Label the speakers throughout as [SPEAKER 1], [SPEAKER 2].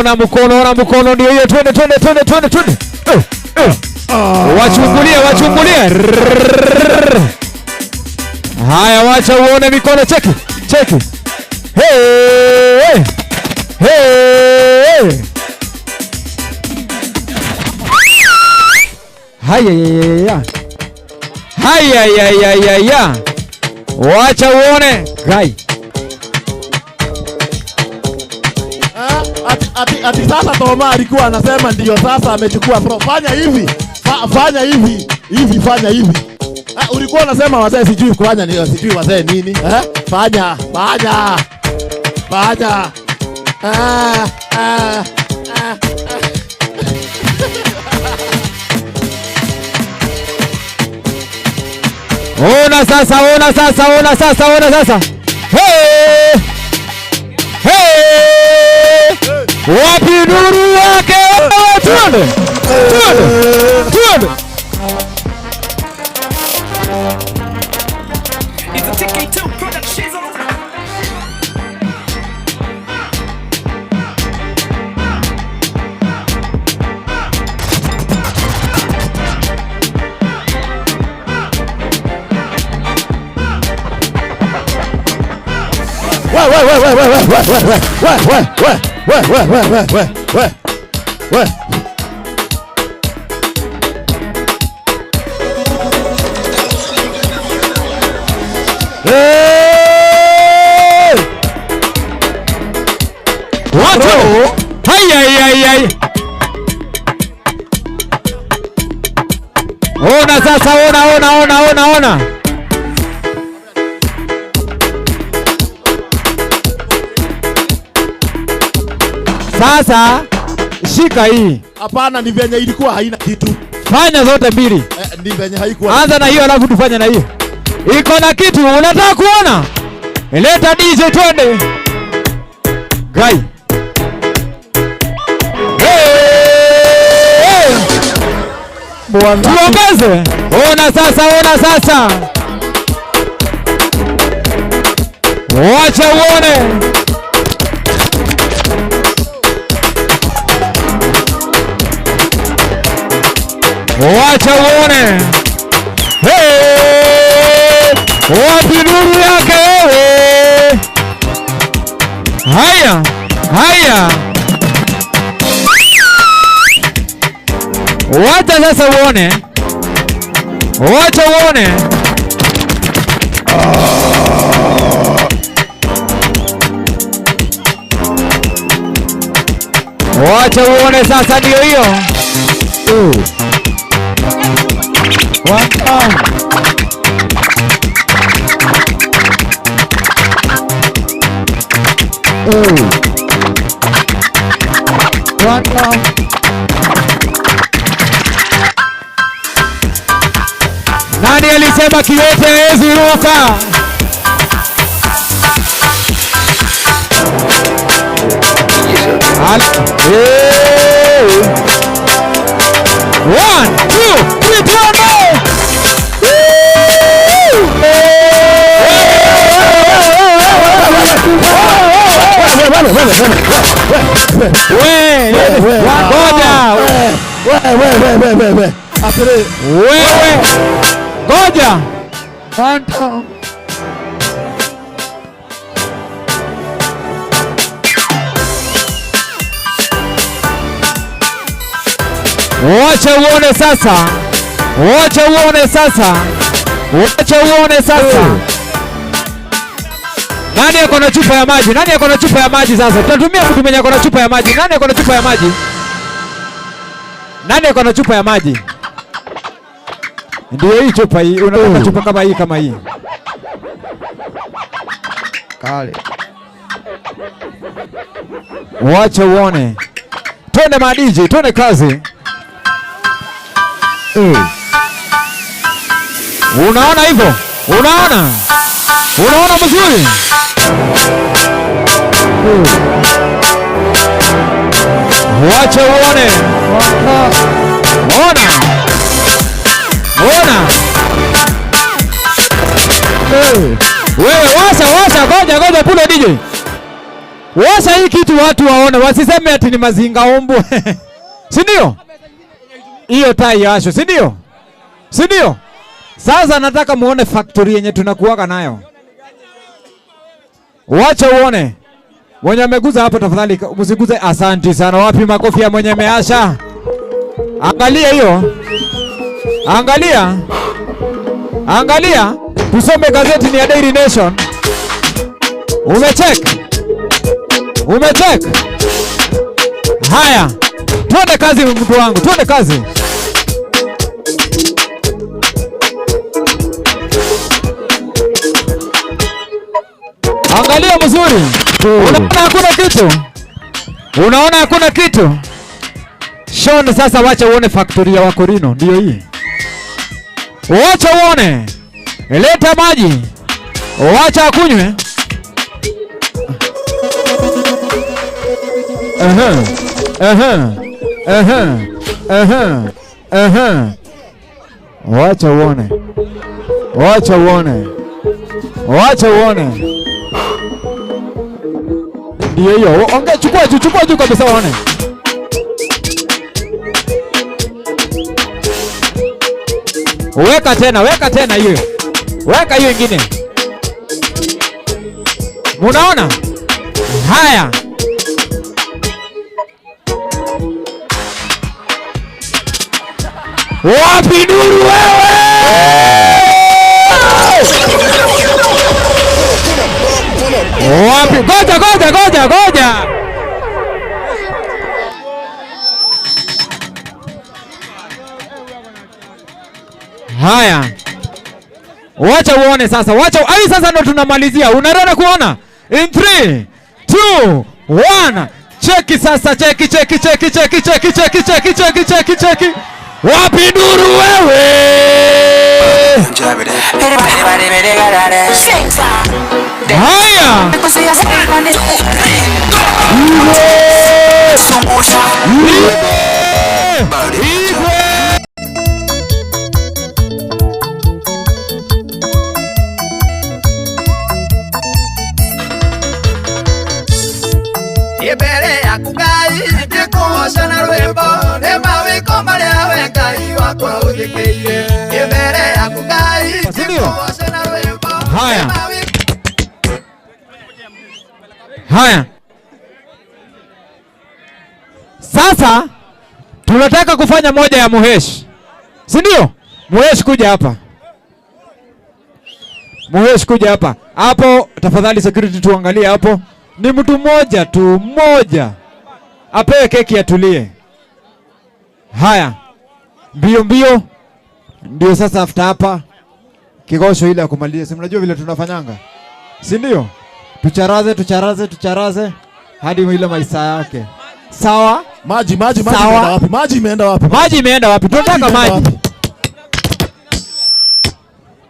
[SPEAKER 1] Ona mkono, ona mkono, ndio hiyo. Twende, twende, twende, twende, twende. Eh, eh. Wachungulie, wachungulie. Haya, wacha uone mikono. Cheki, cheki. Hey, hey, hey. Haya, ya, haya, ya, ya, ya, ya. Wacha uone gai.
[SPEAKER 2] Ati sasa Toma alikuwa anasema ndio sasa amechukua pro. Fanya hivi. Fanya hivi. Hivi, fanya hivi. Ah, ulikuwa unasema wazee sijui kufanya nini, sijui wazee nini. Eh? Fanya, fanya. Fanya. Ah, ah, ah.
[SPEAKER 1] Ona sasa, ona sasa, ona sasa, ona sasa. Hey! Hey! Wapi nuru yake? Twende! Twende! Twende!
[SPEAKER 3] It's a TK2 production.
[SPEAKER 2] We, we, we, we, we, we, we, we, we, we, we, we, we, we, we, we, we.
[SPEAKER 1] Hey! Watu! Hai, hai, hai, hai. Ona sasa, ona, ona, ona, ona, ona. Sasa shika hii.
[SPEAKER 2] Hapana, ni venye ilikuwa haina kitu.
[SPEAKER 1] Fanya zote mbili.
[SPEAKER 2] Ni venye haikuwa.
[SPEAKER 1] Anza na hiyo alafu tufanye na hiyo. Iko na kitu unataka kuona? Leta DJ twende. Gai. Hey!
[SPEAKER 2] Bwana.
[SPEAKER 1] Tuongeze. Ona sasa, ona sasa. Wacha uone. Wacha uone. Hey! Wapi nuru yake wewe? Haya, haya. Wacha sasa uone. Wacha uone. Wacha uone sasa, ndio hiyo.
[SPEAKER 2] 2, 1, down. 2, 1, down.
[SPEAKER 1] Nani alisema kiwete hawezi ruka? Hey. 1, 2, 3, twende! Woo! We, ngoja.
[SPEAKER 2] We, we, we, we, we, we. Atiri.
[SPEAKER 1] Wewe. Ngoja.
[SPEAKER 2] 1, 2.
[SPEAKER 1] Wacha uone sasa. Wacha uone sasa. Wacha uone sasa. Nani ako na chupa ya maji? Nani ako na chupa ya maji sasa? Tutatumia mtu mwenye ako na chupa ya maji. Nani ako na chupa ya maji? Nani ako na chupa ya maji? Ndio hii chupa hii. Unataka chupa kama hii, kama hii.
[SPEAKER 2] Kale.
[SPEAKER 1] Wacha uone. Twende ma DJ, twende kazi. Unaona hivyo? Unaona? Unaona mzuri? Wacha uone. Ona. Ona. Wewe wacha, wacha, ngoja, ngoja pulo DJ. Washa hii kitu watu waone, wasiseme ati ni mazinga ombwe. Si ndio? Hiyo taa iwashwe, si ndio? Si ndio? Sasa nataka muone factory yenye tunakuwaga nayo. Wacha uone. Mwenye ameguza hapo tafadhali msiguze. Asanti sana. Wapi makofi ya mwenye ameasha? Angalia hiyo. Angalia. Angalia. Tusome gazeti ni ya Daily Nation. Umecheck? Umecheck? Haya. Twende kazi mtu wangu, twende kazi. Angalia mzuri. Unaona hakuna kitu? Unaona hakuna kitu? Sean, sasa wacha uone factory ya Wakorino ndio hii. Wacha uone. Leta maji. Wacha akunywe. Aha. Aha. Aha. Aha. Aha. Wacha uone. Wacha uone. Wacha uone. Ndio hiyo. Ongea, chukua juu, chukua juu kabisa uone. Weka tena hiyo. Weka hiyo ingine. Munaona? Haya. Wapi nuru wewe? Wapi? Goja, goja, goja, goja. Haya. Wacha uone sasa. Wacha ai, sasa ndo tunamalizia. Unaona kuona? In 3 2 1. Cheki sasa, cheki cheki cheki cheki cheki cheki cheki cheki cheki cheki. Wapi nuru wewe? Haya. Igwe.
[SPEAKER 4] Mbere yaku Ngai ngĩkũgoca na rwĩmbo nĩ mawĩko marĩa we Ngai wakwa ũnjĩkĩire. Mbere yaku Ngai ngĩkũgoca na rwĩmbo.
[SPEAKER 1] Haya. Haya. Sasa tunataka kufanya moja ya Muhesh, si ndio? Muhesh kuja hapa. Muhesh kuja hapa. Hapo tafadhali security tuangalie hapo. Ni mtu mmoja tu, mmoja. Apewe keki atulie. Haya. Mbio mbio. Ndio sasa after hapa kigosho ile ya kumalizia. Si mnajua vile tunafanyanga? Si ndio? Tucharaze, tucharaze, tucharaze hadi ile maisha yake. Sawa?
[SPEAKER 2] Maji, maji, maji
[SPEAKER 1] Sawa.
[SPEAKER 2] imeenda wapi? Maji imeenda wapi?
[SPEAKER 1] Maji imeenda wapi? Tunataka
[SPEAKER 2] Maji imeenda
[SPEAKER 1] maji.
[SPEAKER 2] wapi?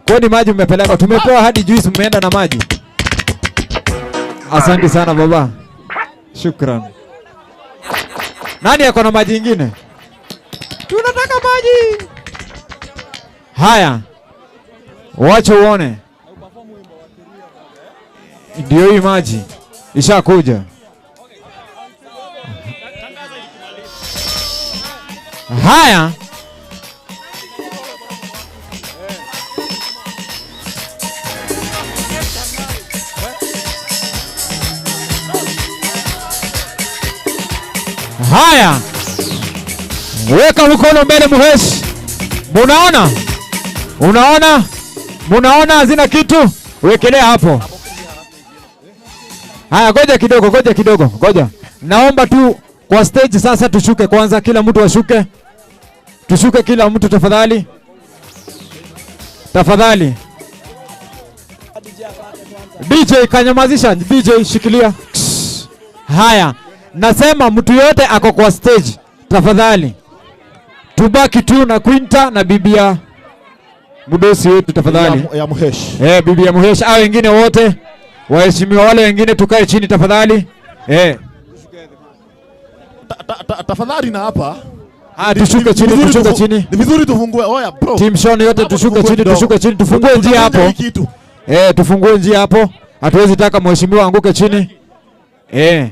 [SPEAKER 1] Kwani maji mmepeleka? Tumepewa hadi juice, mmeenda na maji. Asante sana baba. Shukran. Nani ako na maji ingine? Tunataka maji. Haya. Wacha uone. Ndio hii maji ishakuja. Haya. Haya. Weka mkono mbele Muhesh. Munaona? Unaona? Munaona hazina kitu? Wekelea hapo. Haya, ngoja kidogo, ngoja kidogo, ngoja. Naomba tu kwa stage sasa tushuke kwanza, kila mtu ashuke. Tushuke kila mtu tafadhali. Tafadhali. DJ kanyamazisha, DJ shikilia. Haya, nasema mtu yote ako kwa stage, tafadhali. Tubaki tu na Quinta na bibi ya mdosi wetu tafadhali.
[SPEAKER 2] Ya Muhesh.
[SPEAKER 1] Bibi ya Muhesh, hao wengine wote waheshimiwa wale wengine tukae chini tafadhali.
[SPEAKER 2] Tafadhali na hapa.
[SPEAKER 1] Tushuke chini, tushuke chini.
[SPEAKER 2] Ni vizuri tufungue. Oya bro.
[SPEAKER 1] Team Sean yote
[SPEAKER 2] Hapo
[SPEAKER 1] tushuke
[SPEAKER 2] tufungue
[SPEAKER 1] chini,
[SPEAKER 2] kidogo.
[SPEAKER 1] tushuke chini, tufungue njia
[SPEAKER 2] Tutakunja
[SPEAKER 1] hapo.
[SPEAKER 2] hii kitu.
[SPEAKER 1] Tufungue njia hapo. Hatuwezi taka mheshimiwa anguke chini. Eh.